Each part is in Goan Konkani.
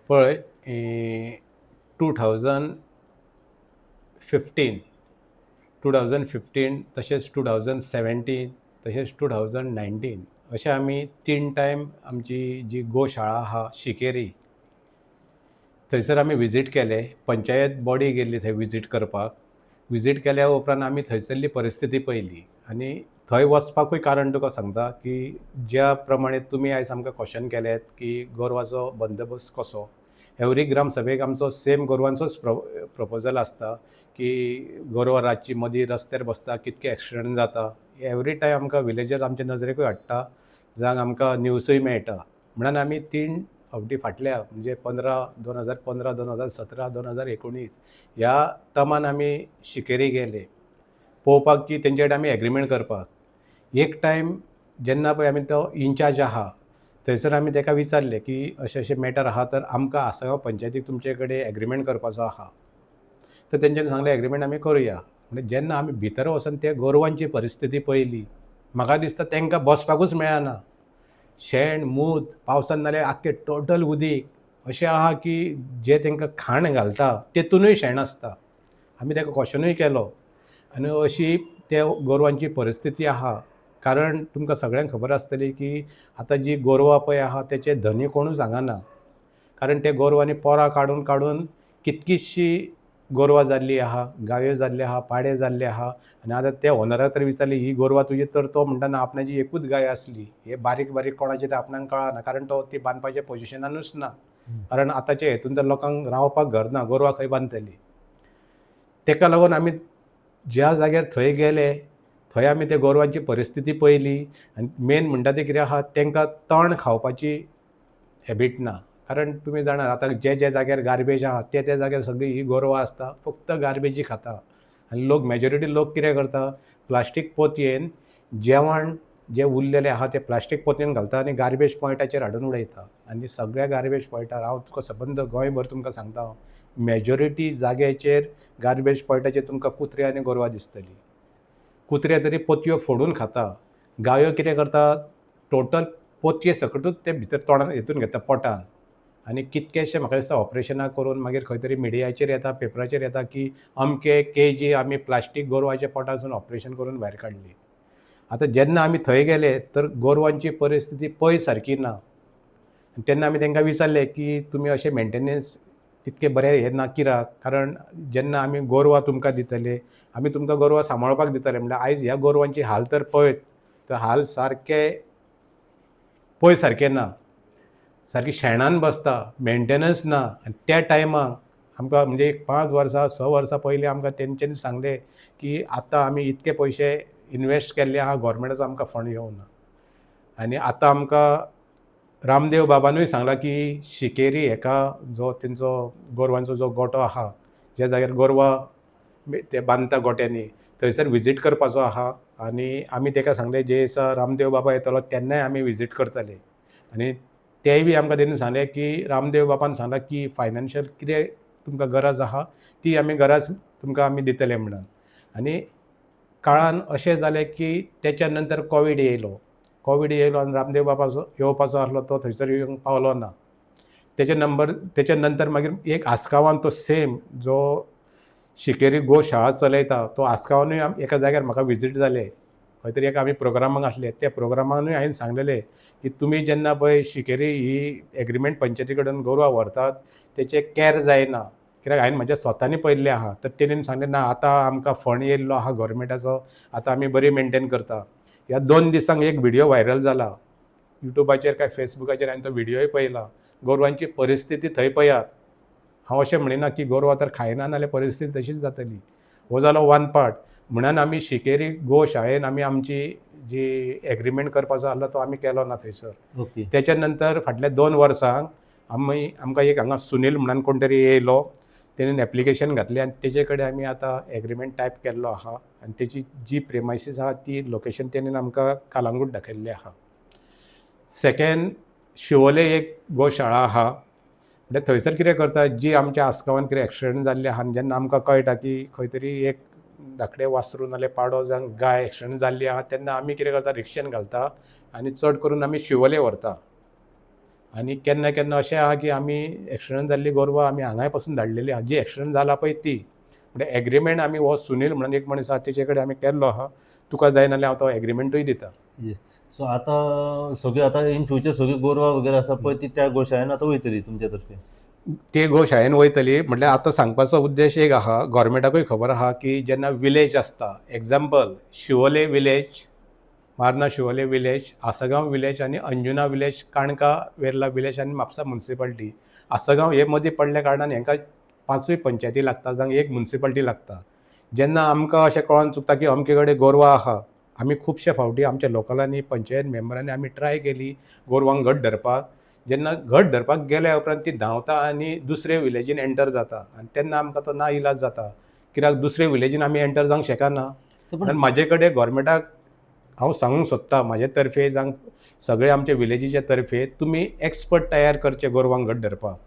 पळय, 2015, 2015 तशेंच 2017 तशेंच 2019 अशें आमी तीन टायम आमची जी गोशाळा आहा शिकेरी, थंयसर आमी विजीट केले. पंचायत बॉडी गेल्ली थंय विजीट करपाक. विजीट केल्या उपरांत आमी थंयसरली परिस्थिती पळयली आनी थंय वचपाकूय कारण तुका सांगता की ज्या प्रमाणे तुमी आयज आमकां क्वेश्चन केलेत की गोरवाचो बंदोबस्त कसो, एवरी ग्राम सभेक आमचो सेम गोरवांचोच प्रपोजल आसता की गोरवां रातची मदीं रस्त्यार बसता, कितके एक्सिडंट जाता. एवरी टायम आमकां विलेजर्स आमच्या नजरेकूय हाडटा, जावन आमकां न्यूजूय मेळटा. म्हणून आमी तीन फावटी फाटल्या, म्हणजे 15, 2015, 2017, 2019 ह्या टर्मान आमी शिकेरी गेले पळोवपाक की तेंचे कडेन आमी एग्रीमेंट करपाक. एक टायम जेन्ना पळय आमी तो इनचार्ज आहा थंयसर आमी ताका विचारलें की अशें अशें मॅटर आहा, तर आमकां आसगांव पंचायतीक तुमचे कडेन एग्रीमेंट करपाचो आहा. तर तेंच्यांनी सांगलें, एग्रीमेंट आमी करुया. म्हणजे जेन्ना आमी भितर वचून त्या गोरवांची परिस्थिती पळयली, म्हाका दिसता तांकां बसपाकूच मेळना. शेण मूत पावसान नाल्यार आख्खें टोटल उदीक अशें आहा की जे तांकां खाण घालता तेतुनूय शेण आसता. आमी ताका क्वेश्चनूय केलो आनी अशी त्या गोरवांची परिस्थिती आहा. कारण तुमकां सगळ्यांक खबर आसतली की आतां जी गोरवां पळय आहा, तेचे धनी कोणूच हांगा कारण ते गोरवांनी पोरां काडून काडून कितकीशी गोरवां जाल्लीं आहा, गायो जाल्ल्यो आहा, पाडे जाल्ले आहा. आनी आतां त्या ओनराक तर विचारली, ही गोरवां तुजी? तर तो म्हणटा, ना, आपणाची एकूच गाय आसली, हे बारीक बारीक कोणाचे ते आपणाक कळना, कारण तो ती बांदपाच्या पोजिशनानूच ना. कारण आतांच्या हेतून तर लोकांक रावपाक घर ना, गोरवां खंय बांदतली? ताका लागून आमी ज्या जाग्यार थंय गेले, थंय आमी त्या गोरवांची परिस्थिती पळयली. आनी मेन म्हणटा तें कितें आहा, तांकां तण खावपाची हॅबीट ना. कारण तुमी जाणात, आतां जे जे जाग्यार गार्बेज आहा ते त्या जाग्यार सगळीं ही गोरवां आसता, फक्त गार्बेजी खाता. आनी लोक, मेजॉरिटी लोक कितें करता, प्लास्टीक पोतयेन जेवण जें उरलेलें आहा तें प्लास्टीक पोतयेन घालता आनी गार्बेज पॉयंटाचेर हाडून उडयता. आनी सगळ्या गार्बेज पॉयंटार, हांव तुका सबंद गोंयभर तुमकां सांगता हांव, मेजॉरिटी जाग्याचेर गार्बेज पॉयंटाचेर तुमकां कुत्रे आनी गोरवां दिसतली. कुत्रे तरी पोतयो फोडून खाता. गायो कितें करता, टोटल पोतये सकटूच ते भितर तोंडान हेतून घेता, पोटान. आनी कितकेशे म्हाका दिसता ऑपरेशनां करून मागीर खंय तरी मिडियाचेर येता, पेपराचेर येता की अमके केजी आमी प्लास्टीक गोरवाच्या पोटांसून ऑपरेशन करून भायर काडली. आतां जेन्ना आमी थंय गेले तर गोरवांची परिस्थिती पळय सारकी ना. आनी तेन्ना आमी तांकां विचारलें की तुमी अशें मेंटेनन्स तितकें बरें हें ना कित्याक? कारण जेन्ना आमी गोरवां तुमकां दितले, आमी तुमकां गोरवां सांबाळपाक दितले, म्हणल्यार आयज ह्या गोरवांची हाल तर पळयत तर हाल सारके पळय सारके ना, सारकी शेणान बसता, मेंटेनन्स ना. आनी त्या टायमाक आमकां, म्हणजे एक 5 वर्सां, 6 वर्सां पयलीं आमकां तेंच्यांनी सांगलें की आतां आमी इतके पयशे इनवेस्ट केल्ले आहा, गोवोरमेंटाचो आमकां फंड येवना. आनी आतां आमकां रामदेव बाबानूय सांगलां की शिकेरी हेका जो तेंचो गोरवांचो जो गोठो आहा, ज्या जाग्यार गोरवां ते बांदता गोट्यांनी, थंयसर विजीट करपाचो आहा. आनी आमी ताका सांगलें, जे दिसा रामदेव बाबा येतलो तेन्नाय आमी विजीट करतले. आनी तेय बी आमकां तेणी सांगलें की रामदेव बाबान सांगलां की फायनान्शियल कितें तुमकां गरज आहा ती आमी गरज तुमकां आमी दितले म्हणून. आनी काळान अशें जालें की तेच्या नंतर कोवीड येयलो. कोवीड येयलो आनी रामदेव बाबाचो येवपाचो आसलो तो थंयसर येवंक पावलो ना. तेचे नंबर तेच्या नंतर मागीर एक आसगांवान तो सेम जो शिकेरी गोशाळा चलयता, तो आसगांवानूय एका जाग्यार म्हाका विजीट जाले. खंय तरी एका आमी प्रोग्रामाक आसले, त्या प्रोग्रामानूय हांवें सांगलेलें की तुमी जेन्ना पळय शिकेरी ही एग्रीमेंट पंचायती कडेन गोरवां व्हरतात, तेचें कॅर जायना, कित्याक हांवें म्हज्या स्वतानी पळयल्लें आहा. तर तेणेन सांगलें, ना, आतां आमकां फंड येयल्लो आहा गोवोरमेंटाचो, आतां आमी बरी मेनटेन करता. ह्या 2 दिसांक एक व्हिडियो व्हायरल जाला युट्यूबाचेर काय फेसबुकाचेर, हांवें तो व्हिडियोय पळयला. गोरवांची परिस्थिती थंय पळयात. हांव अशें म्हणिना की गोरवां तर खायना नाल्यार परिस्थिती तशीच जातली. हो जालो वन पार्ट. म्हणून आमी शिकेरी गोशाळेन आमी आमची जी एग्रीमेंट करपाचो आसलो तो आमी केलो ना थंयसर. तेच्या नंतर फाटल्या 2 वर्सांक आमी आमकां एक हांगा सुनील म्हणून कोण तरी येयलो, तेणेन एप्लिकेशन घातलें आनी तेजे कडेन आमी आतां एग्रीमेंट टायप केल्लो आहा. आनी तेजी जी प्रेमायसीस आहा ती लोकेशन तेणेन आमकां कालांगूट दाखयल्लें आहा. सेकेंड, शिवोले एक गोशाळा आहा. म्हणल्यार थंयसर कितें करता, जी आमच्या आसगांवान कितें एक्सिडंट जाल्ले आहा आनी जेन्ना आमकां कळटा की खंय तरी एक धाकटें वासरूं नाल्यार पाडो जावं गाय एक्सिडंट जाल्ली आहा, तेन्ना आमी कितें करता, रिक्षेन घालता आनी चड करून आमी शिवोले व्हरता. आनी केन्ना केन्ना अशें आहा की आमी एक्सिडंट जाल्ली गोरवां आमी हांगाय पासून धाडलेली आहा, जी एक्सिडंट जाला पळय ती. म्हणजे एग्रीमेंट आमी हो सुनील म्हणून एक मनीस आहा तेचे कडेन आमी केल्लो आहा. तुका जाय नाल्यार हांव तो एग्रीमेंटूय दिता. सो आतां सगळीं आतां इन फ्युचर सगळीं गोरवां वगैरे आसा पळय ती त्या गोशाळेन आतां वयतली तुमच्या तर्फे. ते गोशाळेन वयतली म्हटल्यार आतां सांगपाचो उद्देश एक आहा, गोवोरमेंटाकूय खबर आहा की जेन्ना विलेज आसता, example Siolim village, Marna Siolim village, Assagao village आनी अंजुना विलेज, काणका वेर्ला विलेज आनी म्हापसा मुन्सिपाल्टी. आसगांव हे मदीं पडल्या कारणान हांकां पांचूय पंचायती लागता, जावं एक मुन्सिपाल्टी लागता. जेन्ना आमकां अशें कळोन चुकता की अमके कडेन गोरवां आहा, आमी खुबशे फावटी आमच्या लोकलांनी, पंचायत मेंबरांनी आमी ट्राय केली गोरवांक घट धरपाक. जेन्ना घट धरपाक गेल्या उपरांत ती धांवता आनी दुसरे विलेजीन एंटर जाता आनी तेन्ना आमकां तो ना इलाज जाता, कित्याक दुसरे विलेजीन आमी एंटर जावंक शकना. सो पण आनी म्हाजे कडेन गोवोरमेंटाक हांव सांगूंक सोदता, म्हाजे तर्फे जावं सगळे आमचे विलेजीच्या तर्फे, तुमी एक्सपर्ट तयार करचे गोरवांक घट धरपाक.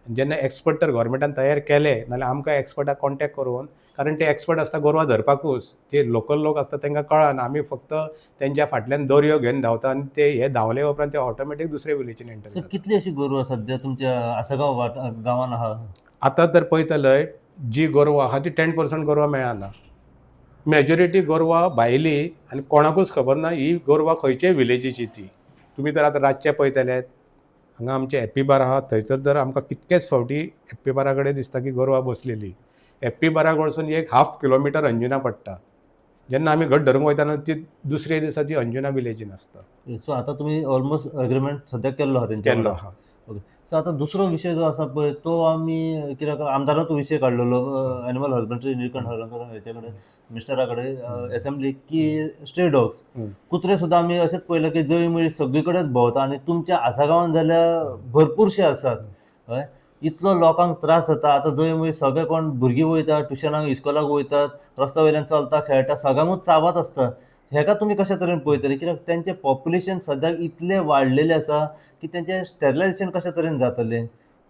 जेन्ना एक्सपर्ट तर गोवोरमेंटान तयार केले नाल्यार आमकां एक्सपर्टाक कॉन्टेक्ट करून, कारण ते एक्सपर्ट आसता गोरवां धरपाकूच, जे लोकल लोक आसता तांकां कळना. आमी फक्त तेंच्या फाटल्यान दोरयो घेवन धांवता आनी ते हे धांवले उपरांत ते ऑटोमॅटीक दुसरे विलेजीन एंटर सो जाता. कितली अशी गोरवां सद्या तुमच्या आसगांव वाट गांवान आहा? आतां तर पळयतलय जी गोरवां आहा ती 10% गोरवां मेळना. मेजॉरिटी गोरवां भायली आनी कोणाकूच खबर ना ही गोरवां खंयचे विलेजीची ती. तुमी तर आतां रातचे पळयतले हांगा आमचे एप्पी बार आहा, थंयसर तर आमकां कितकेच फावटी एप्पी बारा कडेन दिसता की गोरवां बसलेली. एप्पी बारा कडसून एक हाफ किलोमिटर अंजुना पडटा. जेन्ना आमी घट धरूंक वयता ती दुसरे दिसा ती अंजुना विलेजीन आसता. सो आतां तुमी ऑलमोस्ट एग्रीमेंट सद्याक केल्लो आहा तेंच्या केल्लो वांगडा. आहा. सो आतां दुसरो विशय जो आसा पळय तो आमी कित्याक आमदारान तो विशय काडलेलो एनिमल हजबंड्री निळकंठ हळर्णकर हेचे कडेन, मिनिस्टरा कडेन एसेंब्लीक, की स्ट्रे डॉग्स कुत्रे सुद्दां आमी अशेंच पळयलें की जळी मळी सगळी कडेन भोंवता आनी तुमच्या आसागांवान जाल्यार भरपूरशे आसात. हय, इतलो लोकांक त्रास जाता. आतां जळी मळी सगळे कोण भुरगीं वयता ट्युशनाक, इस्कॉलाक वयतात, रस्त्या वयल्यान चलता खेळटा, सगळ्यांकूच चाबत आसता. हेका तुमी कशा तरेन पळयतले? कित्याक तेंचें पॉप्युलेशन सद्याक इतलें वाडलेलें आसा की तेंचें स्टेरिलायझेशन कशा तरेन जातलें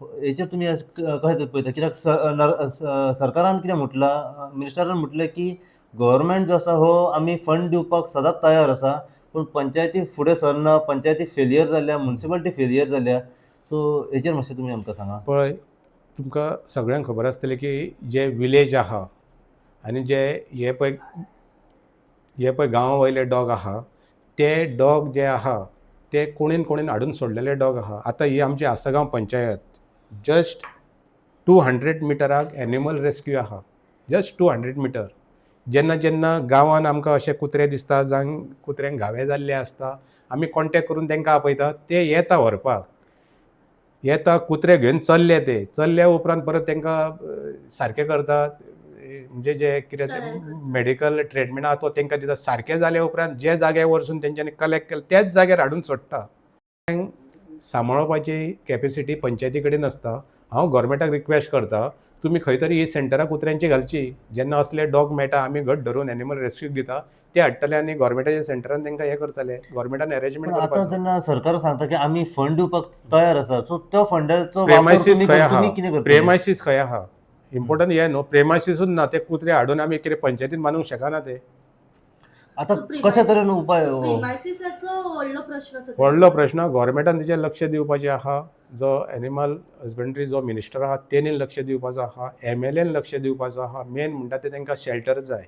हेचेर तुमी कशें तरेन पळयता? कित्याक सरकारान कितें म्हटलां, मिनिस्टरान म्हटलें की गव्हर्मेंट जो आसा हो आमी फंड दिवपाक सदांच तयार आसा, पूण पंचायती फुडें सरना, पंचायती फेलियर जाल्या, मुन्सिपालिटी फेलियर जाल्या. सो हेचेर मातशें तुमी आमकां सांगा. पळय, तुमकां सगळ्यांक खबर आसतलें की जे विलेज आहा आनी जे हे पळय, हे पळय गांवा वयले डॉग आहा, ते डॉग जे आहा ते कोणीन कोणीन हाडून सोडलेले डॉग आहा. आतां ही आमची आसगांव पंचायत जस्ट 200 मिटराक एनिमल रेस्क्यू आहा, जस्ट 200 मिटर. जेन्ना जेन्ना गांवान आमकां अशे कुत्रे दिसता जावं कुत्र्यांक घावे जाल्ले आसता, आमी कॉन्टेक्ट करून तांकां आपयता, ते येता व्हरपाक येता, कुत्रे घेवन चल्ले. ते चल्ल्या उपरांत परत तांकां सारकें करतात, म्हणजे जे कितें स्टरायल करतात. मेडिकल ट्रिटमेंट आहा तो तांकां दिता. सारकें जाल्या उपरांत जे जाग्यार वचून तेंच्यांनी कलेक्ट केलें त्याच जाग्यार हाडून सोडटा. सांबाळपाची कॅपेसिटी पंचायती कडेन आसता. हांव गोवोरमेंटाक रिक्वेस्ट करता, तुमी खंय तरी ही सेंटरां कुत्र्यांची घालची. जेन्ना असले डॉग मेळटा आमी घट धरून एनिमल रेस्क्यूक दिता, ते हाडटले आनी गोवोरमेंटाच्या सेंटरान तांकां हें करतले. गोवोरमेंटान एरेंजमेंट पण आतां करपाचो. जेन्ना सरकार सांगता की आमी फंड दिवपाक तयार आसा, सो त्या फंडाचो वापर प्रेमायसीस तुमी खंय तुमी आहा? कितें करतले? प्रेमायसीस खंय आहा? इम्पोर्टंट हें न्हू, प्रेमायसीसूच ना. ते कुत्रे हाडून आमी कितें पंचायतीन बांदूंक शकना ते. आतां So, कशा तरेन उपाय हो? प्रिमायसिसाचो व्हडलो प्रश्न आसा. व्हडलो प्रश्न गोवोरमेंटान तेजेर लक्ष दिवपाचें आहा. जो एनिमल हजबंड्री जो मिनिस्टर आहा तेणीन लक्ष दिवपाचो आहा, एमएलएन लक्ष दिवपाचो आहा. मेन म्हणटा ते तांकां शेल्टर जाय.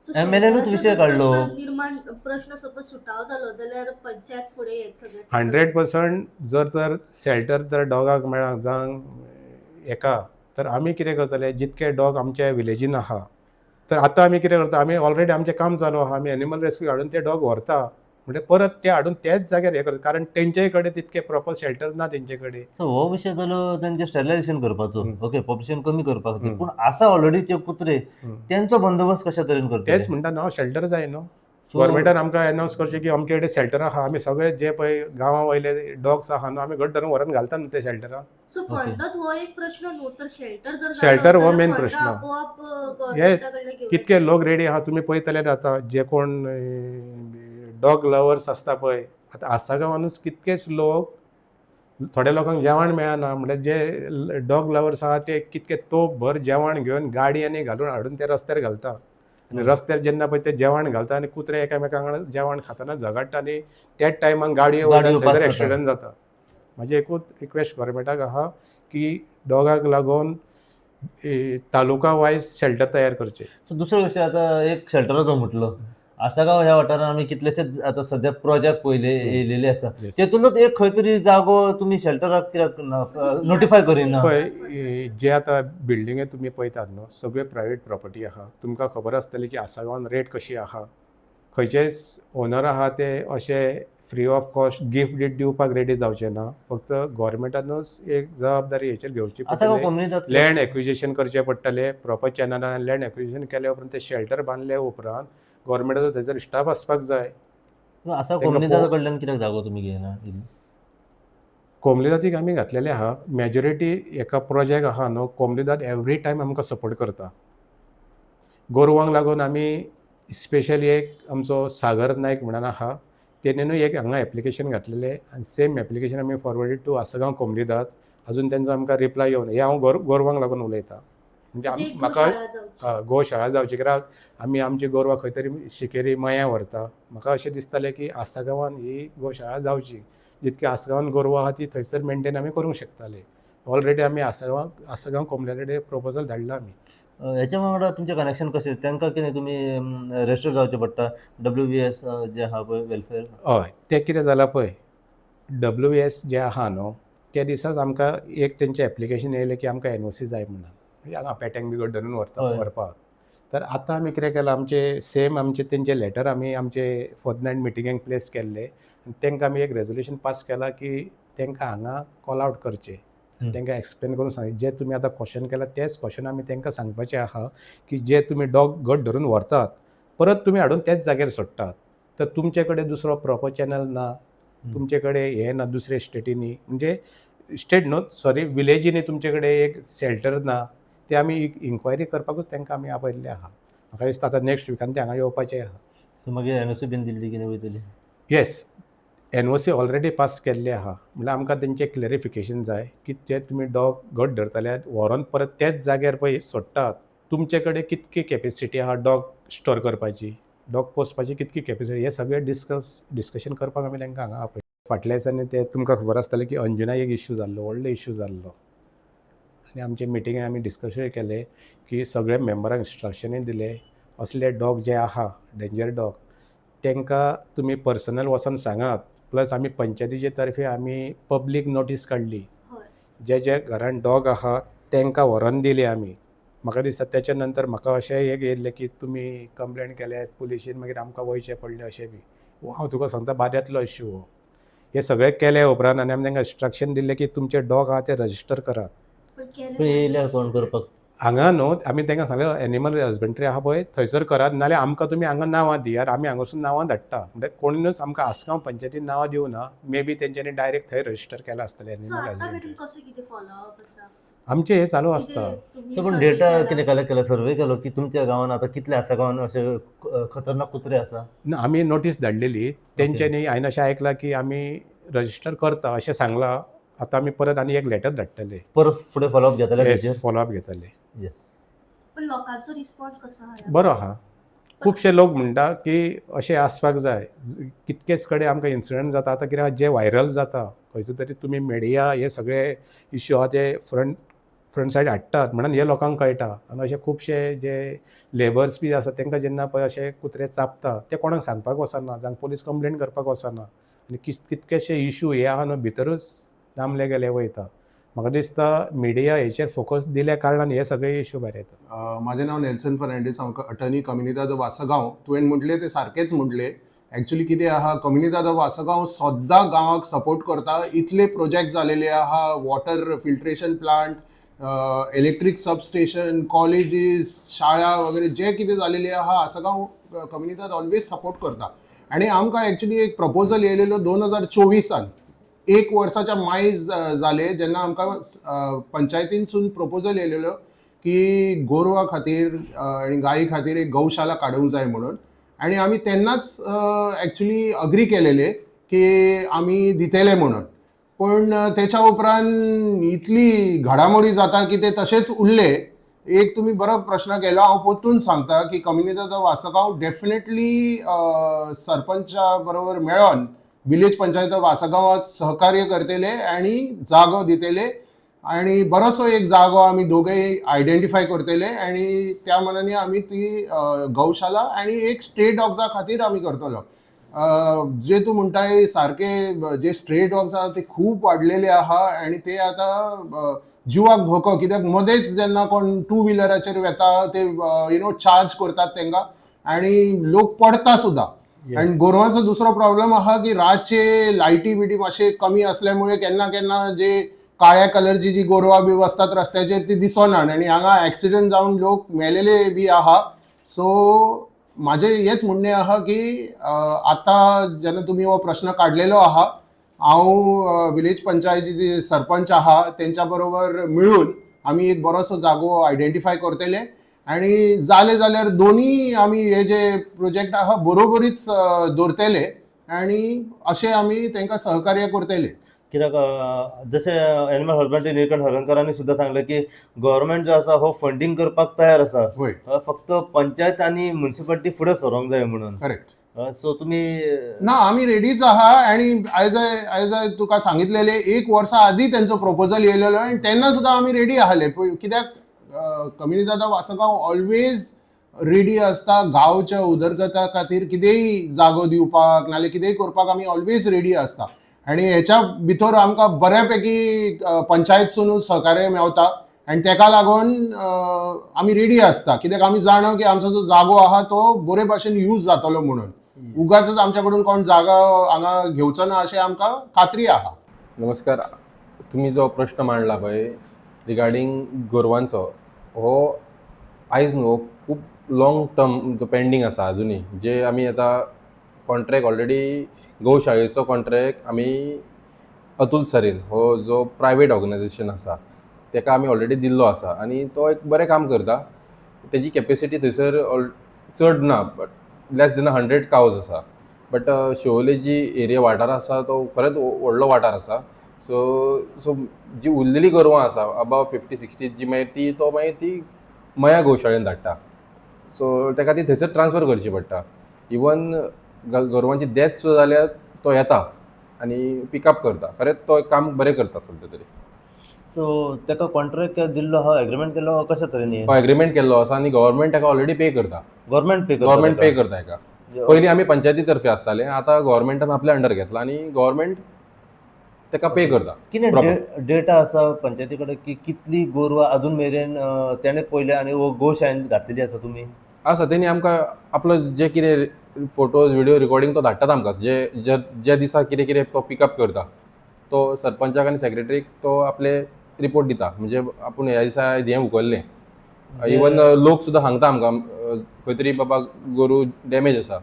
So, MLA नूच शेतकाराचो विशय जर काडलो. प्रश्न निर्माण प्रश्न सपोज सुटावो जालो जाल्यार पंचायत फुडें येत सगळें. 100% जर तर शेल्टर जर डॉगाक मेळ्ळा जावं हेका, तर आमी कितें करतले, जितके डॉग आमच्या विलेजीन आहा, तर आतां आमी कितें करता, आमी ऑलरेडी आमचें काम चालू आहा, आमी एनिमल रेस्क्यू हाडून ते डॉग व्हरता, म्हणजे परत ते हाडून त्याच जाग्यार हें करता, कारण तेंचेय कडेन तितके प्रॉपर शेल्टर ना तेंचे कडेन. सो हो विशय जालो तेंचे स्टेरिलायझेशन करपाचो, ओके, पॉप्युलेशन कमी करपा खातीर. पूण आसा ऑलरेडी ते कुत्रे, तेंचो बंदोबस्त कशा तरेन करतले? तेच म्हणटा न्हू, शेल्टर जाय न्हू. गोवोरमेंटान आमकां एनावन्स करचें की अमके कडेन शेल्टर आहा, आमी सगळे जे पळय गांवा वयले डॉग्स आहा न्हू, आमी घट धरून व्हरून घालता न्हू ते शेल्टरान. सो फंडात हो एक प्रश्न न्हू, तर शेल्टर जर जालो शेल्टर हो जाल्यार मेन फंड प्रश्न. आपोआप येस, गव्हर्नमेंटा कडल्यान घेवं कितके लोक रेडी आहा तुमी पळयतले आतां, जे कोण डॉग लवर्स आसता पळय, आतां आसा गांवानूच कितकेच लोक, थोड्या लोकांक जेवण मेळना, म्हणल्यार जे डॉग लवर्स आहा ते कितके तोप भर जेवण घेवन गाडयांनी घालून हाडून ते रस्त्यार घालता. आनी रस्त्यार जेन्ना पळय ते जेवण घालता आनी कुत्रे एकामेकां वांगडा जेवण खातना झगडटा आनी त्याच टायमाक गाडयो गाडयो वयता, पास थंयसर जाता. एक्सिडंट जाता. म्हाजें एकूच रिक्वेस्ट गोवोरमेंटाक आहा की डॉगाक लागून तालुका वायज शेल्टर तयार करचे. सो दुसरो विशय, आतां एक शेल्टराचो म्हटलो, आसागांव ह्या वाठारांत आमी कितलेशेच आतां सद्या प्रोजेक्ट पयले येयलेले आसा. तेतूनच एक खंय तरी जागो तुमी शेल्टराक कित्याक नोटिफाय करिना? पळय, जे आतां बिल्डिंगे तुमी पळयतात न्हू, सगळे प्रायवेट प्रॉपर्टी आहा. तुमकां खबर आसतली की आसागांवान रेट कशी आहा. खंयचेच ओनर आहा ते अशे free of cost gift did दिवपाक रेडी जावचे ना. फक्त गोवोरमेंटानूच एक जबाबदारी हेचेर घेवची आसागांव पडटली. कोमुनिदाद लँड एक्विजिशन करचें पडटलें प्रॉपर चॅनलान. लँड एक्विजिशन केल्या उपरांत ते शेल्टर बांदले उपरांत गोवोरमेंटाचो थंयसर स्टाफ आसपाक जाय. आसा तांकां कोमुनिदादा कडल्यान कित्याक जागो तुमी घेयना? कोमलीदादीक आमी घातलेले आहा. मेजॉरिटी एका प्रोजेक्ट आहा न्हू, कोमलीदाद एवरी टायम आमकां सपोर्ट करता. गोरवांक लागून आमी स्पेशली एक आमचो सागर नायक म्हणून आहा, तेणेनूय एक हांगा एप्लिकेशन घातलेलें आनी सेम एप्लिकेशन आमी फॉरवर्डेड टू आसगांव कोमलीदाद. अजून तेंचो आमकां रिप्लाय येवना. हें हांव गोरवांक लागून उलयतां. म्हणजे म्हणजे एक म्हाका गोशाळा जावची. गोशाळा जावची, कित्याक आमी आमची गोरवां खंय तरी शिकेरी मयां व्हरता. म्हाका अशें दिसतालें की आसगांवान ही गोशाळा जावची, जितकी आसगांवान गोरवां आहा ती थंयसर मेनटेन आमी करूंक शकताले. ऑलरेडी आमी आसगांव कोमल्या कडेन प्रोपोजल धाडला आमी. हेच्या वांगडा तुमचें कनेक्शन कशें? तांकां कितें तुमी रजिस्टर जावचें पडटा WVS जे आहा पळय वेलफेअर? हय, तें कितें जालां पळय, WS जे आहा न्हू, त्या दिसाच आमकां एक तेंचें एप्लिकेशन येयलें की आमकां NOC जाय म्हणून, म्हणजे हांगा पेट्यांक बी धरून व्हरता व्हरपाक. तर आतां आमी कितें केलां, आमचे सेम आमचे तेंचे लेटर आमी आमचे फोर्थ मिटिंगेक प्लेस केल्ले आनी तांकां आमी एक रेजोल्युशन पास केलां की तांकां हांगा कॉल आवट करचें. तांकां एक्सप्लेन करून सांग, जे तुमी आतां क्वेश्चन केलां तेच क्वेश्चन आमी तांकां सांगपाचें आहा की जे तुमी डॉग घट धरून व्हरतात, परत तुमी हाडून त्याच जाग्यार सोडटात, तर तुमचे कडेन दुसरो प्रॉपर चॅनल ना, तुमचे कडेन हें ना, दुसरे स्टेटींनी, म्हणजे स्टेट न्हू, सॉरी, विलेजींनी तुमचे कडेन एक शेल्टर ना. ते आमी इन्क्वायरी करपाकूच तांकां आमी आपयल्ले आहा. म्हाका दिसता आतां नेक्स्ट विकान ते हांगा येवपाचे आहा. सो मागीर NOC बीन दिल्ली कितें वयतली? येस, NOC already pass केल्ले आहा. म्हणल्यार आमकां तेंचें क्लॅरिफिकेशन जाय की ते तुमी डॉग घट धरतले, व्हरोन परत त्याच जाग्यार पळय सोडटात, तुमचे कडेन कितकी कॅपेसिटी आहा डॉग स्टोर करपाची, डॉग पोसपाची कितकी कॅपेसिटी, हे सगळें डिस्कशन करपाक आमी तांकां हांगा आपयला. फाटल्या दिसांनी ते तुमकां खबर आसतलें की अंजुना एक इश्यू जाल्लो, व्हडलो इश्यू जाल्लो, आनी आमचे मिटिंगे आमी डिस्कशनूय केलें की सगळे मेंबरांक इन्स्ट्रक्शनूय दिले, असले डॉग जे आहा डेंजर डॉग तांकां तुमी पर्सनल वचोन सांगात. प्लस आमी पंचायतीचे तर्फे आमी पब्लीक नोटीस काडली. जे जे घरान डॉग आहा तांकां व्हरोन दिली आमी. म्हाका दिसता तेच्या नंतर म्हाका अशें एक येयल्लें की तुमी कंप्लेन केल्यात पुलिशीन, मागीर आमकां वयचें पडलें अशें बी. हांव तुका सांगता, बाद्यांतलो इश्यू हो. हें सगळें केले उपरांत आनी आमी तांकां इन्स्ट्रक्शन दिल्लें की तुमचे डॉग आहा ते रजिस्टर करात. पण केलें पण येयल्या कोण करपाक? हांगा न्हू, आमी तांकां सांगलें एनिमल हजबंड्री आहा पळय थंयसर करात, नाल्यार आमकां तुमी हांगा नांवां दियात, आमी हांगासून नांवां धाडटा. म्हणल्यार कोणूच आमकां आसगांव पंचायतीन नांवां दिवना. मे बी तेंच्यांनी डायरेक्ट थंय रजिस्टर केलां आसतलें सो एनिमल आतां हजबंड्री. मेरेन कसो कितें फॉलोअप आसा? आमचें हें चालू आसता. कितें तुमी सो पण survey data केला? कितें कलेक्ट केला, सर्वे केलो की तुमच्या गांवान आतां कितले आसा गांवान अशे खतरनाक कुत्रे आसा? ना, आमी नोटीस धाडलेली तेंच्यांनी. हांवें अशें आयकलां की आमी रजिस्टर करता अशें सांगलां. आतां आमी परत आनी एक लेटर धाडटले. परत फुडें फॉलोअप घेतले तेजेर? फॉलोअप घेतले. येस. पण लोकांचो रिस्पॉन्स कसो आहा? बरो आहा. खुबशे लोक म्हणटा की अशें आसपाक जाय. कितकेच कडेन आमकां इन्सिडंट जाता आतां, कित्याक जे व्हायरल जाता खंयसर तरी, तुमी मिडिया हे सगळे इश्यू आहा ते फ्रंट सायड हाडटात म्हणून हे लोकांक कळटा. आनी अशे खुबशे जे लेबर्स बी आसा तांकां जेन्ना पळय अशे कुत्रे चाबता, ते कोणाक सांगपाक वचना, जावं पोलीस कंप्लेन करपाक वचना, आनी कितकेशे इश्यू हे आहा न्हू भितरूच दामले गेले वयता. म्हाका दिसता मिडिया हेचेर फोकस दिल्या कारणान हे सगळे इश्यू भायर येता. म्हाजें नांव नेल्सन फर्नांडीस, हांव अटर्नी कम्युनिदाद वासगांव. तुवें म्हटलें तें सारकेंच म्हटलें. एक्चुली कितें आहा, कम्युनिदाद वासगांव सद्दां गांवाक सपोर्ट करता. इतले प्रोजेक्ट जालेले आहा, water filtration plant, electric substation, colleges, शाळा वगैरे जे कितें जालेले आहा, आसगांव कम्युनिदाद ऑलवेज सपोर्ट करता. आनी आमकां एक्चुली एक प्रपोजल येयलेलो 2024आन, एक वर्साच्या मायज जाले, जेन्ना आमकां पंचायतीनसून प्रपोजल येयलेलो की गोरवां खातीर आनी गायी खातीर एक गौशाला काडूंक जाय म्हणून. आनी आमी तेन्नाच एक्चुली अग्री केलेले की आमी दितले म्हणून. पण तेच्या उपरांत इतली घडामोडी जाता की ते तशेंच उरले. एक तुमी बरो प्रश्न केलो. हांव परतून सांगता की कम्युनिदाद वासगांव डेफिनेटली सरपंचा बरोबर मेळोन विलेज पंचायत वासगांवात सहकार्य करतले आनी जागो दितले आनी बरोसो एक जागो आमी दोगूय आयडेंटिफाय करतले आनी त्या मनांनी आमी ती गौशाला आनी एक स्ट्रे डॉग्सा खातीर आमी करतलो. जे तूं म्हणटाय सारके, जे स्ट्रे डॉग्स आहा ते खूब वाडलेले आहा आनी ते आतां जिवाक धोको, कित्याक मदेंच जेन्ना कोण टू व्हिलराचेर वेता ते you know charge करतात तांकां आनी लोक पडता सुद्दां. आनी गोरवांचो दुसरो प्रॉब्लम आहा की रातचे लायटी बिटी मातशे कमी असल्यामुळे केन्ना केन्ना जे काळ्या कलरची जी गोरवां बी वसतात रस्त्याचेर ती दिसना आनी हांगा एक्सिडंट जावन लोक मेलेले बी आहा. सो म्हाजें हेंच म्हणणें आहा की आतां जेन्ना तुमी हो प्रश्न काडलेलो आहा, हांव विलेज पंचायतीचे सरपंच आहा तेंच्या बरोबर मिळून आमी एक बरोसो जागो आयडेंटिफाय करतले आनी जालें जाल्यार दोनूय आमी हे जे प्रोजेक्ट आहा बरोबरीच दवरतले आनी अशें आमी तांकां सहकार्य करतले. कित्याक जशें एनिमल हजबंडरी निळकंठ हळर्णकरांनी सुद्दां सांगलें की गव्हर्मेंट जो आसा हो फंडींग करपाक तयार आसा, हय. फक्त पंचायत आनी म्युनिसिपालिटी फुडें सरोंक जाय म्हणून. करेक्ट. सो तुमी ना, आमी रेडीच आहा आनी आयज I तुका सांगितलेलें, एक वर्सा आदी तेंचो प्रपोजल येयलेलो आनी तेन्ना सुद्दां आमी रेडी आसले, कित्याक कम्युनिदादा वासगांव ऑलवेज रेडी आसता गांवच्या उदरगता खातीर. कितेंय जागो दिवपाक नाल्यार कितेंय करपाक आमी ऑलवेज रेडी आसता आनी हेच्या भितर आमकां बऱ्या पैकी पंचायतसून सहकार्य मेवता आनी तेका लागून आमी रेडी आसता, कित्याक आमी जाणा की आमचो जो जागो आहा तो बरे भाशेन यूज जातलो म्हणून. उगाच आमच्या कडून कोण जागा हांगा घेवचो ना अशें आमकां खात्री आहा. नमस्कार. तुमी जो प्रश्न मांडला पळय रिगार्डींग गोरवांचो, हो आयज न्हू, हो खूब लॉंग टर्म जो पेंडींग आसा अजुनूय. जे आमी आतां कॉन्ट्रॅक्ट ऑलरेडी गोशाळेचो कॉन्ट्रॅक्ट आमी अतुल सरीन हो जो प्रायवेट ऑर्गनायजेशन आसा तेका आमी ऑलरेडी दिल्लो आसा आनी तो एक बरें काम करता. तेजी कॅपेसिटी थंयसर चड ना, but less than 100 cows आसा. बट शिवोले जी एरिया वाठार आसा तो खरेंच व्हडलो वाठार आसा. सो सो जी उरलेली गोरवां आसा अबाव 50-60 जी, मागीर ती तो मागीर ती मया गोशाळेन धाडटा. सो ताका ती थंयसर ट्रान्सफर करची पडटा. इवन गोरवांची डेथ सुद्दां जाल्यार तो येता आनी पिकअप करता. खरेंच तो काम बरें करता सद्या तरी. सो ताका कॉन्ट्रॅक्ट दिल्लो आहा, एग्रीमेंट केल्लो आहा, कशा तरेन? तो एग्रीमेंट केल्लो आसा आनी गव्हर्मेंट ताका ऑलरेडी पे करता. गव्हर्मेंट पे करता? गव्हर्मेंट पे करता हेका. पयलीं आमी पंचायती तर्फे आसताले, आतां गव्हर्मेंटान आपल्या अंडर घेतला आनी गव्हर्मेंट ताका पे करता. कितें Proper. Data आसा पंचायती कडेन की कितली गोरवां अजून मेरेन तेणें पळयल्या आनी वो गोशाळेन घातलेली आसा तुमी? आसा. तेणी आमकां आपलो जे कितें फोटोज, व्हिडियो रिकॉर्डिंग तो धाडटात आमकां. जे जे ज्या दिसा कितें कितें तो पिकअप करता, तो सरपंचाक आनी सेक्रेटरीक तो आपले रिपोर्ट दिता, म्हणजे आपूण ह्या दिसा आयज हें उखल्लें. इवन लोक सुद्दां सांगता आमकां, खंय तरी बाबा गोरू डॅमेज आसा.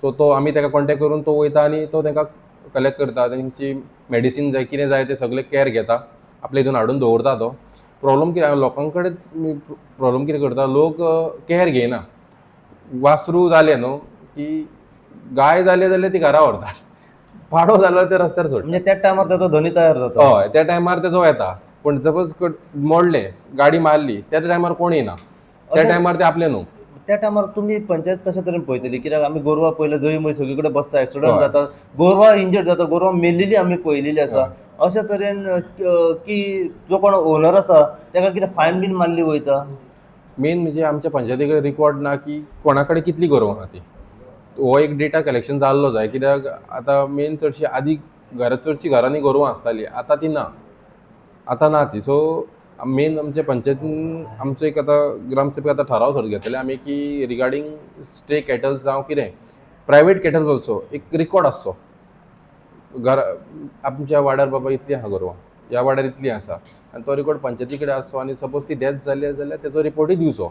सो तो आमी ताका कॉन्टेक्ट करून तो वयता आनी तो तांकां कलेक्ट करता. तेंची मेडिसीन जाय, कितें जाय, ते सगळें कॅर घेता, आपल्या हितून हाडून दवरता. तो प्रॉब्लम कितें, लोकां कडेन प्रॉब्लम कितें करता, लोक कॅर घेयना. वासरू जालें न्हू की गाय जाली जाल्यार ती घरा व्हरतात, पाडो जालो ते रस्त्यार सोडटा. म्हणजे त्या टायमार ताचो धनी तयार जाता. हय, त्या टायमार तेजो येता, पूण सपोज मोडलें, गाडी मारली, त्या टायमार कोण येना त्या टायमार. ते आपले न्हू. त्या टायमार तुमी पंचायत कशा तरेन पळयतली? कित्याक आमी गोरवां पळयल्या, जंय मय सगळी कडेन बसता, एक्सिडंट जाता, गोरवां इंजर्ड जाता, गोरवां मेल्लेली आमी पळयलेली आसा. अशा तरेन की जो कोण ओनर आसा ताका कितें फायन बीन मारली वयता? मेन म्हणजे आमच्या पंचायती कडेन रिकॉर्ड ना की कोणा कडेन कितली गोरवां आहा ती. हो एक डेटा कलेक्शन जाल्लो जाय, कित्याक आतां मेन चडशी आदी घरा, चडशी घरांनी गोरवां आसताली, आतां ती ना, आतां ना ती. सो मेन आमच्या पंचायतीन आमचो एक आतां ग्रामसभेक आतां ठराव सर घेतले आमी की रिगार्डींग स्ट्रे कॅटल्स जावं कितें, प्रायवेट कॅटल्स ऑल्सो, एक रिकॉर्ड आसचो घरा. आमच्या वाड्यार बाबा इतलीं आहा गोरवां, ह्या वाड्यार इतलीं आसा, आनी तो रिकॉर्ड पंचायती कडेन आसचो. आनी सपोज ती डेथ जाली जाल्यार तेजो रिपोर्टूय दिवचो,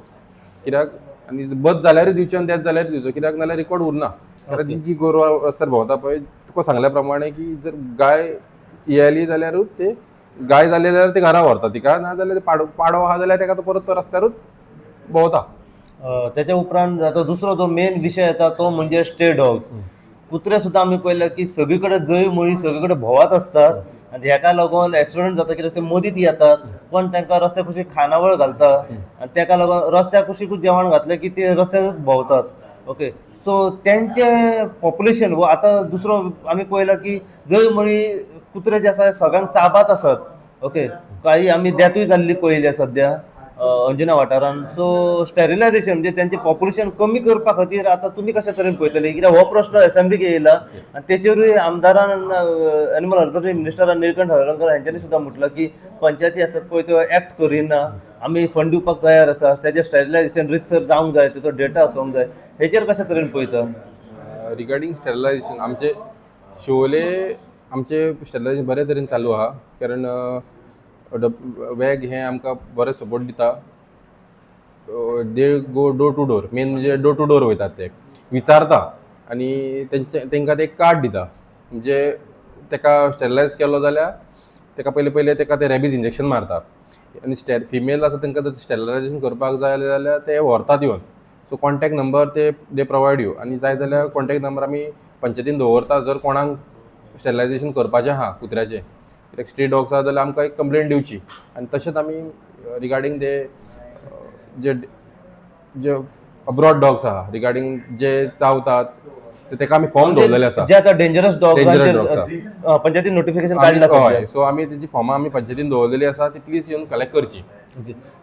कित्याक आनी बद जाल्यारूय दिवचें आनी डेथ जाल्यारूय दिवचो, कित्याक नाल्यार रिकॉर्ड उरना. कारण ती जी गोरवां रस्त्यार भोंवता पळय, तुका सांगल्या प्रमाणे की जर गाय येयली जाल्यारूच, ते गाय जाली जाल्यार ते घरा व्हरता तिका, ना जाल्यार ते पाडो पाडो आहा जाल्यार तेका तो परत तो रस्त्यारूच भोंवता. त्याच्या उपरांत आतां दुसरो जो मेन विशय येता तो म्हणजे स्ट्रे डॉग्स. कुत्रे सुद्दां आमी पळयले की सगळी कडेन जंय मुळी सगळी कडेन भोंवत आसतात आनी हेका लागून एक्सिडंट जाता, कित्याक ते मदींच येतात. कोण तांकां रस्त्या कुशीक खानावळ घालता आनी तेका लागून रस्त्या कुशीकूच जेवण घातलें की ते रस्त्यारूच भोंवतात. ओके. सो तेंचे पॉप्युलेशन वो आतां दुसरो आमी पळयला की जंय मळी कुत्रे जे आसा सगळ्यांक चाबात आसात, ओके. काही आमी डेथूय जाल्ली पळयल्या सद्या अंजुना वाठारान. सो स्टेरिलायझेशन म्हणजे तेंचें पॉप्युलेशन कमी करपा खातीर आतां तुमी कशा तरेन पळयतले? कित्याक हो प्रश्न एसेंब्लीक येयला आनी तेचेरूय आमदारान, एनिमल हजबंडरी मिनिस्टरान निळकंठ हळर्णकर हेंच्यांनी सुद्दां म्हटलां की पंचायती आसात पळय त्यो एक्ट करिना, आमी फंड दिवपाक तयार आसा, तेजें स्टेरिलायझेशन रितसर जावंक जाय, तेचो डेटा आसूंक जाय. हेचेर कशा तरेन पळयता? रिगार्डींग स्टेरिलायझेशन, आमचे शिवोले आमचे स्टेरिलायझेशन बरे तरेन चालू आहा, कारण वॅग हें आमकां बरें सपोर्ट दिता. They go door to door, main म्हणजे डोर टू डोर वयतात, ते विचारता आनी तेंचे तेंकां ते कार्ड दिता. म्हणजे तेका स्टेरिलायज केलो जाल्यार तेका पयलीं पयलीं तेका ते रेबीज इंजेक्शन मारता आनी स्टे फिमेल आसा तेंकां जर स्टेरिलायजेशन करपाक जाय जाल्यार ते व्हरतात येवन. सो कॉन्टॅक्ट नंबर ते दे प्रोवायड you आनी जाय जाल्यार कॉन्टॅक्ट नंबर आमी पंचायतीन दवरता. जर कोणाक स्टेरिलायजेशन करपाचें आहा कुत्र्याचें, कित्याक स्ट्रीट डॉग्स आहा जाल्यार आमकां एक कंप्लेन दिवची. आनी तशेंच आमी रिगार्डींग ते जे जे अब्रॉड डॉग्स आहा, रिगार्डींग जे चावतात, ते तेका आमी फॉर्म दवरलेले आसा. जे आतां डेंजरस Dangerous dogs. डॉग्सांचेर पंचायतीन नोटिफिकेशन काडलां हय, सो आमी तेजी फॉर्मां आमी पंचायतीन दवरलेली आसा, ती प्लीज येवन कलेक्ट करची.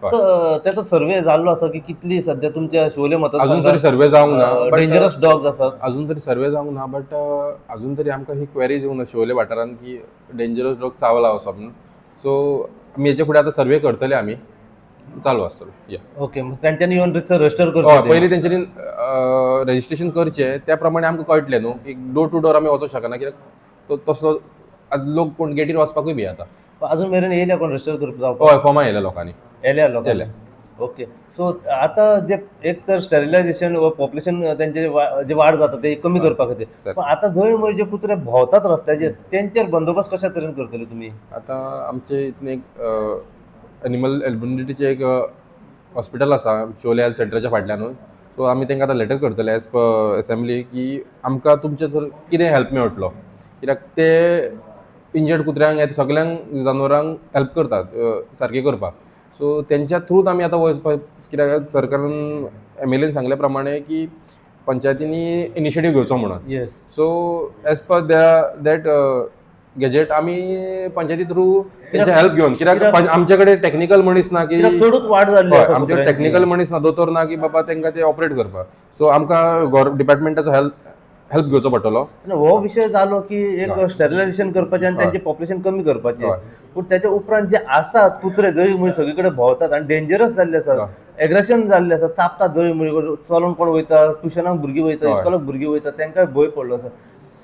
सो तेचो सर्वे जाल्लो आसा की कितली सद्या तुमच्या शिवोले अजून तरी सर्वे जावंक ना, but, dangerous dogs आसात? अजून तरी सर्वे जावंक ना, बट अजून तरी आमकां ही क्वेरीज येवंक ना शिवोले वाठारान की डेंजरस डॉग चावला असो म्हणून. सो आमी हेच्या फुडें आतां सर्वे करतले, आमी चालू आसतलो या. ओके, मग तेंच्यांनी येवन रितसर रजिस्टर हय. करचें. पयलीं तेंच्यांनी रजिस्ट्रेशन करचें, त्या प्रमाणे आमकां कळटलें न्हू की डोर टू डोर आमी वचोंक शकना, कित्याक तो तसो आतां लोक कोण गेटीर वचपाकूय भियेता. अजून मेरेन येयल्या कोण रजिस्टर करप जावपाक? हय, फॉर्मां येयल्या लोकांनी. येयल्या लोकांनी. येयल्या. ओके, सो आतां जे एक तर स्टेरिलायझेशन व पॉप्युलेशन तेंचे जे वाड जाता ते कमी करपा खातीर, सर. पण आतां जंय मळी जे कुत्रे भोंवतात रस्त्याचेर तेंचेर बंदोबस्त कशा तरेन करतले तुमी? आतां आमचे इतून एक एनिमल हजबंडरीचें एक हॉस्पिटल आसा शिवोले हेल्थ सेंटराच्या फाटल्यानूच. सो आमी तांकां आतां लेटर करतले एज पर एसेंब्ली की आमकां तुमचे थंय कितें हेल्प मेळटलो, कित्याक ते इंजर्ड कुत्र्यांक या सगल्यांक जानवरांक हेल्प करतात सारकें करपाक. सो तेंच्या थ्रूच आमी आतां वचपाक, कित्याक सरकारान एमएलएन सांगल्या प्रमाणे की पंचायतींनी इनिशिएटीव घेवचो म्हणून. So as per that gazette आमी पंचायती थ्रू तेंचे हेल्प घेवन, कित्याक आमचे कडेन टॅक्निकल मनीस ना की कित्याक चडूच वाड जाल्ली आसा आमचे कडेन कुत्र्यांची. टॅक्निकल मनीस ना, दोतोर ना की बाबा तांकां ते ऑपरेट करपाक. सो आमकां डिपार्टमेंटाचो हेल्प घेवचो पडटलो. ना, हो विशय जालो की एक स्टेरिलायझेशन करपाचें आनी तेंचें पॉप्युलेशन कमी करपाचें, पूण तेच्या उपरांत जे आसात कुत्रे जळी मुळी सगळे कडेन भोंवतात आनी डेंजरस जाल्ले आसात, एग्रेशन जाल्ले आसा, चापतात जळी मुळी, चलोन कोण वयता, ट्युशनाक भुरगीं वयता, इस्कॉलाक भुरगीं वयता, तांकां भंय पडलो आसा.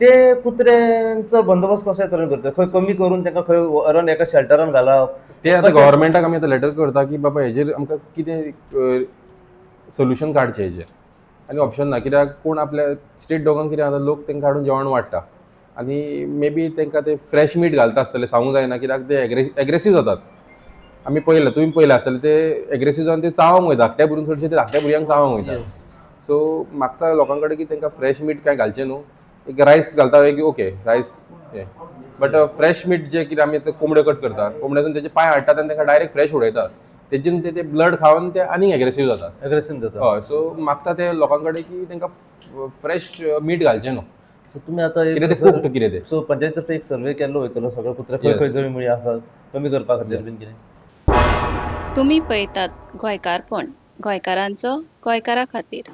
ते कुत्र्यांचो बंदोबस्त कशा तरेन करता? खंय कमी करून तांकां खंय व्हरोन एका शेल्टरान घालप? ते आतां गव्हर्मेंटाक आमी आतां लेटर करता की बाबा हेजेर आमकां कितें सोल्युशन काडचें हेजेर आनी ऑप्शन ना, कित्याक कोण आपल्या स्ट्रीट डॉगांक कितें जाता, लोक तांकां हाडून जेवण वाडटा आनी मे बी तांकां ते फ्रेश मीट घालता आसतले, सांगूंक जायना, कित्याक ते एग्रेसीव जातात. आमी पळयलां, तुमी पळयलां आसतलें, ते एग्रेसीव जावन ते चावंक वयता धाकट्या भुरग्यांक, चडशे ते धाकट्या भुरग्यांक चावंक वयता. सो मागता लोकां कडेन की तांकां फ्रेश मीट कांय घालचें न्हू, एक रायस घालता एक ओके रायस हें, बट फ्रेश मीट जे कितें आमी आतां कोंबड्यो कट करता, कोंबड्यातून तेजे पांय हाडटात आनी तांकां डायरेक्ट फ्रेश उडयतात, तेजेन ते ब्लड खावन ते आनीक एग्रेसीव जातात. एग्रेशन जाता. हय, सो मागता ते लोकां कडेन की तांकां फ्रेश मीट घालचें न्हू. सो तुमी आतां कितें ते कुक्ड कितें ते. सो पंचायत तर्फे एक सर्वे केल्लो वयतलो सगळे कुत्रे खंय खंय जळी मुळी आसात कमी करपा खातीर बीन कितें? तुमी पळयतात गोंयकारपण, गोंयकारांचो गोंयकारा खातीर.